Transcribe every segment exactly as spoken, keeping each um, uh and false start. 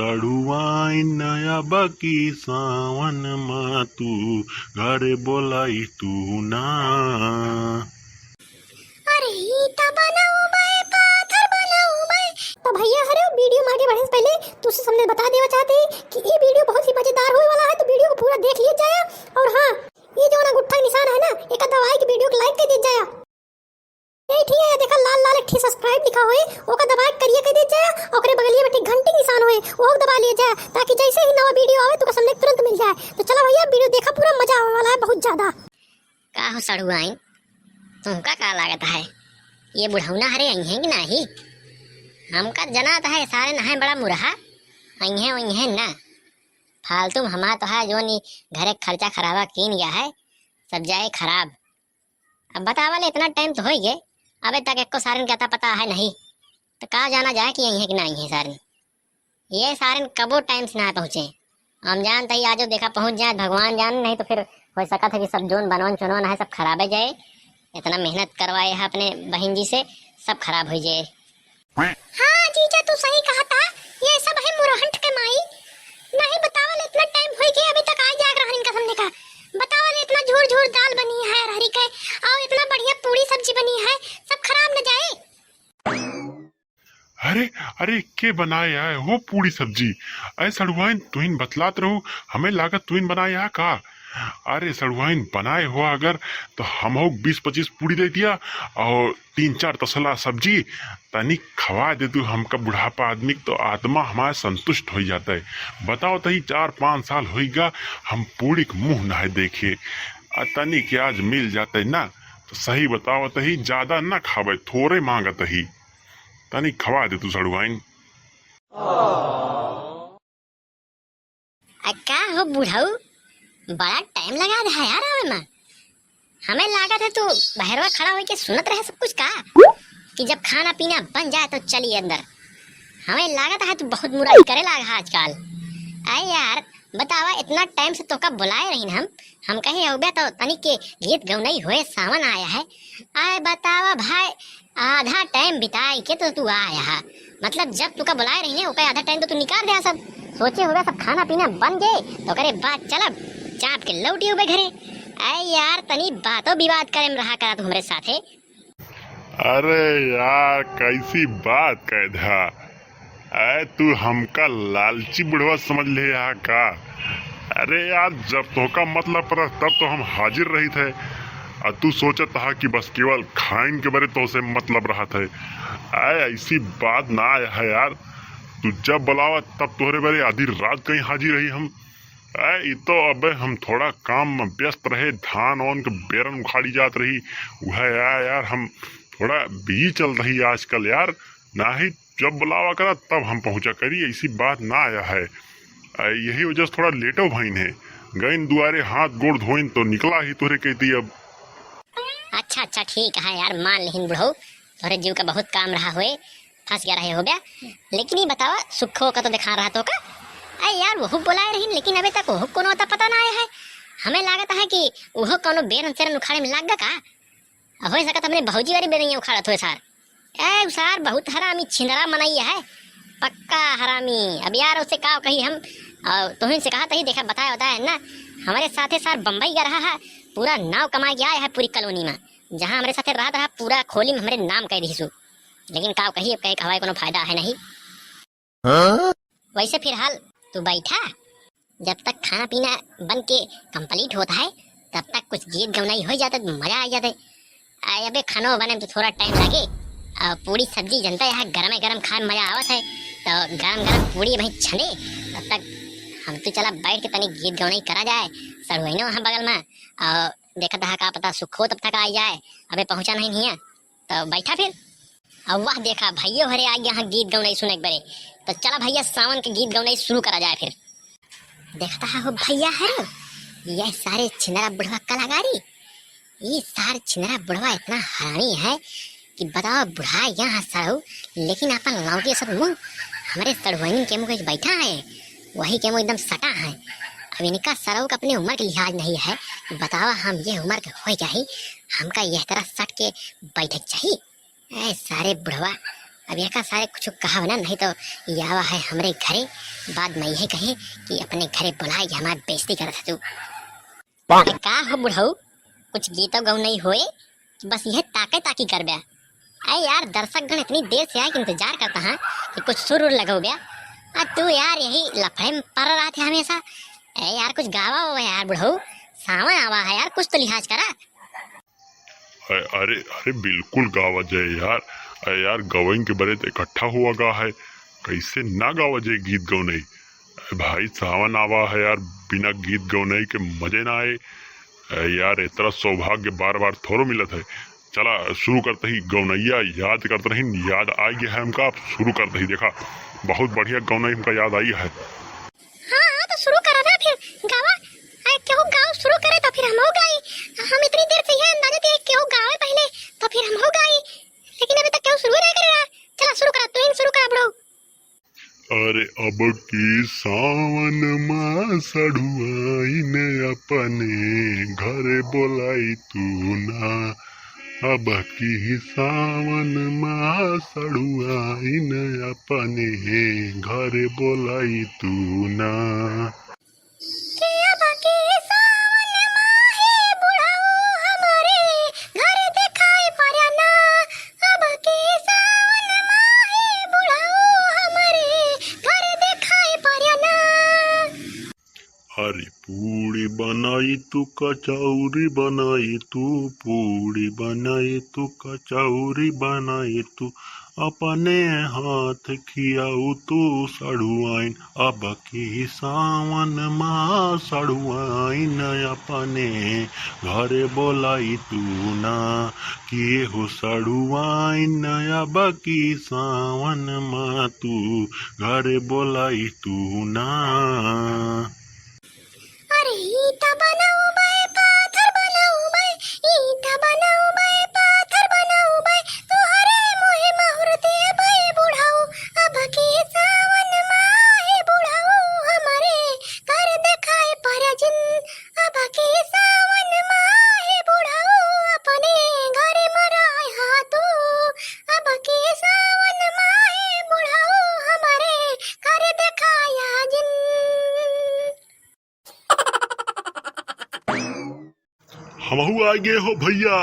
सड़ुआइन अब की सावन मा तू घरे बोलाई तू ना। अरे ईंटा बनाऊ बे, पाथर बनाऊ बे। तो भैया हरे, वीडियो में आगे बढ़े से पहले तुझसे सामने बता देवा चाहते हैं कि ये वीडियो बहुत ही मजेदार होने वाला है, तो वीडियो को पूरा देख लिया जाए। और हाँ, ये जो ना गुट्ठा निशान है ना, एक दबाई के वीडियो को लाइक कर दिया जाए। ए, ठीक है, देखा लाल लाल एक ठे सब्सक्राइब लिखा होए, ओका दबाए करिया कर दे जाए, ओकरे बगलिया में एक ठे घंटी निशान होए, ओका दबा लिया जाए, ताकि जैसे ही नवा वीडियो आवे, तो ओका सामने तुरंत मिल जाए। तो चला भैया, वीडियो देखा, पूरा मजा आवे वाला है बहुत ज्यादा। का हो सड़ुआइन, तुमका का लागत है, ये बुढ़ौना हरे अइहें कि नाही? हमका जनात है सारे नहाए बड़ा मुरहा, अइहें वइहें ना। फालतू में हमार तो है जो नी घरे खर्चा खराबा कीन गया है, सब जाए खराब। अब बतावा ले, इतना टाइम तो होई गए, अबे तक एको सारिन के अता पता है नहीं, तो का जाना जाए कि अइहें कि ना अइहें सारिन। ये सारिन कबो टाइम से ना पहुँचे। हम जानत ही आजो देखा पहुँच जाए, भगवान जान, नहीं तो फिर हो सकत है कि सब जोन बनवन चुनवन है सब खराबे जाए। इतना मेहनत करवाए है अपने बहन जी से, सब खराब हो जाए। हाँ जीजा, तू सही कहा था, ये सब है मुरहंट के माई। नहीं बतावल, इतना टाइम होई गया, अभी तक आ जाग रहन इनका सामने का। बतावल, इतना झूर झूर दाल बनी है अरहरी के, और इतना बढ़िया पूड़ी सब्जी बनी है, सब खराब न जाए। अरे, अरे, के बनाए आए हो पूड़ी सब्जी? अरे सड़ुआइन, तुहिन बतलात रहो, हमें लागत तुहिन बनाए आए का? अरे सड़ुआइन, बनाए हो अगर तो हम हो बीस पच्चीस पूड़ी दे दिया और तीन चार तसला सब्जी, तनिक खवा दे तू हमका, बुढ़ापा आदमी के तो आत्मा हमारा संतुष्ट हो जाता है। बताओ तही, चार पाँच साल होइगा हम पूड़ी के मुंह ना देखे, आ तनिक आज मिल जाते ना तो सही बताओ तही, ज्यादा ना खावे, थोरे मांगत ही, तनिक खवा दे तू सड़ुआइन। आ का हो बुढ़ऊ, बड़ा टाइम लगा दे है यार आवे में। हमें लागत है तू बहरवा खड़ा होके सुनत रहे सब कुछ का, कि जब खाना पीना बन जाए तो चलिए अंदर। हमें लागत है तू बहुत मुराई करे लाग है आजकल। अरे यार बतावा, इतना टाइम से तोका बुलाए रही हम, हम कहे अबे तो तनिक के गीत गौनई होए, सावन आया है। आए बतावा भाई, आधा टाइम बिताए के तो तू आया है, मतलब जब तुका बुलाए रही ने ओका आधा टाइम तो तू निकाल दे सब। सोचे होगा सब खाना पीना बन गए तो करे बात चलब चाप के लौटी होबे घरे। अरे यार तनी बातो विवाद करे में रहा करा तू हमरे साथे। अरे यार, कैसी बात कह दा? अरे तू हमका लालची बुढ़वा समझ ले यहाँ का? अरे यार, जब तोहका मतलब पड़ा तब तो हम हाजिर रही थे, और तू सोचत हा कि बस केवल खाइन के बरे तोहसे मतलब रहत है। अरे ऐसी बात ना आया है यार, तू जब बुलावा तब तोहरे बरे आधी रात कहीं हाजिर रही हम। अरे ई तो अबे हम थोड़ा काम में व्यस्त रहे, धान वान के बेरन उखाड़ी जात रही, वह यार, यार हम थोड़ा बिजी चल रही आजकल यार, नाही जब बुलावा करा तब हम पहुँचा करी, ऐसी बात ना आया है। आ, यही वजह से थोड़ा लेटो भइन है। गइन दुआरे हाथ गोड़ धोइन तो निकला ही तोहरे कहती अब। अच्छा अच्छा ठीक है यार, मान लिहिन बुढ़ऊ, तोहरे जीव का बहुत काम रहा होए, फंस गया रहे हो गया। लेकिन ये बतावा सुखो का तो दिखा रहा तो का? अरे यार वहू बुलाए रही लेकिन अबे तक वहू कोनो अता पता ना आया है। हमें लागत है कि वहू कोनो बेरन सेरन उखाड़े में लाग गा का। हो सकत हमरे भौजी वाली बेरनिया उखाड़त होए सार। ए, उ सार बहुत हरामी छिंदरा मनई है, पक्का हरामी। अब यार, उससे का कही हम, और तुहिन से कहा तही, देखा, बताया, बताया है ना, हमारे साथे सार बम्बई का रहा है, पूरा नाव कमा के आया है पूरी कॉलोनी में, जहाँ हमारे साथे रहत रहा, पूरा खोली में हमारे नाम कह दिसु। लेकिन का कही, अब कहे कहवाए कोनो फायदा है नहीं। हाँ? वैसे फिलहाल तू बैठा, जब तक खाना पीना बन के कंप्लीट होता है, तब तक कुछ गीत गौनाई हो जाता, मजा आ जाता। आ, अबे खानो बने में तो थोड़ा टाइम लगे, और पूरी सब्जी जनता यहाँ गरमे गरम खाए में मजा आवत है, तो गरम गरम पूरी वहीं छने, तब तक हम तो चला बैठ के तनी गीत गौनाई करा जाए, सड़ुआइनो वहाँ बगल में, और देखत रहा का पता सुखो तब तक आ जाए, अबे पहुँचा नहीं हिया, तो बैठा फिर। अब वाह देखा भैया हरे आ गया हाँ गीत गौनाई सुने के बरे, तो चला भैया सावन के गीत गौनाई शुरू करा जाए फिर। देखता है हो भैया हरे, यह सारे छिनरा बुढ़वा कलाकारी, ये सार छिनरा बुढ़वा इतना हरामी है कि बतावा बुढ़ा यहाँ सड़ऊ, लेकिन अपन लौंडे सब मुँह हमरे सड़ुआइन के मुँह के बैठा है, वही के मुँह एकदम सटा है। अब इनका सड़ऊ का अपने उम्र के लिहाज नहीं है, बतावा हम ये उम्र के हो जाही, हमका यह तरह सट के बैठे के चाहिए। ए सारे बुढ़वा, अब यहका सारे कुछ कहा ना, नहीं तो ये आवा है हमरे घरे, बाद में यही कहे कि अपने घरे बुलाए के हमार बेइज्जती करत है तू। अरे का हो बुढ़ऊ, कुछ गीतो गौनई होए कि बस यह ताके ताकी करब्या? अरे यार, दर्शक गण इतनी देर से आए कि इंतजार करता है कि कुछ सुर उर लगौब्या। आ तू यार यही लफड़े में पड़ रहा थे हमेशा। अरे यार, कुछ गावा हो यार बुढ़ऊ, सावन आवा है यार, कुछ तो लिहाज करा। अ-, अरे, अरे, बिल्कुल गावा जाए यार। अरे यार, गवइन के बरे त इकट्ठा हुआ गा है, कैसे ना गावा जाए गीत गौनई। अरे भाई, सावन आवा है यार, बिना गीत गौनई के मजे ना आए। अरे यार, इतना सौभाग्य बार बार थोड़ो मिलत है। चला, शुरू करते ही गौनैया याद करते रही, याद आ गया है हमका, अब शुरू करते ही। देखा, बहुत बढ़िया गौनई हमका याद आई है। हाँ, हाँ, तो शुरू करा ना फिर, गावा। अरे, केहू गाव शुरू करे तो फिर हमहू गाई। हम इतनी देर से ये अंदाजा दिए, केहू गावे पहले तो फिर हमहू गाई, लेकिन अभी तक केहू शुरू नहीं करे रहा। चला, शुरू करा, तू ही शुरू करा, bro। अरे, अब की सावन मा सढ़ुआइन अपने घर बोलाई तू ना। अब की सावन मा सढ़ुआइन अपने घर बोलाई तू ना। कि अब की सावन मा हे बुढ़ऊ हमरे घर देखाई पड़े ना। अब की सावन मा हे बुढ़ऊ हमरे घर देखाई पड़े ना। अरे पूड़ी बनाई तू, कचौरी बनाई तू, पूड़ी बनाई तू, कचौरी बनाई तू, अपने हाथ खियाऊ तू सढ़ुआइन। अब की सावन मा सढ़ुआइन अपने घर बोलाई तू ना, कि हो सढ़ुआइन अब की सावन मा तू घर बोलाई तू ना। अरे ईंटा बनाऊ बे, पाथर बनाऊ बे, ईंटा बनाऊ बे, पाथर बनाऊ बे, तोहरे मोहे महुर देबे बुढ़ऊ। अब के सावन मा हे बुढ़ऊ हमरे घर देखाए परा जिन। अब के सावन मा हे बुढ़ऊ अपने घर मराए हा तू। अब के सावन मा हे बुढ़ऊ हमरे घर देखाया जिन। हमहू आ गए हो भैया,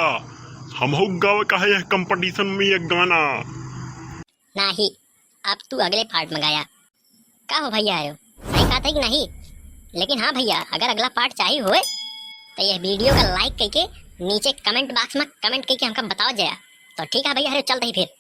हमहू गावे का है यह competition में एक गाना। नाही, अब तू अगले part में गाया। का हो भैया आयो, सही बात है कि नहीं? लेकिन हाँ भैया, अगर अगला part चाहिए होए तो यह video का like करके नीचे comment box में comment करके हमका बताओ जया। तो ठीक है भैया, अरे चलते ही फिर।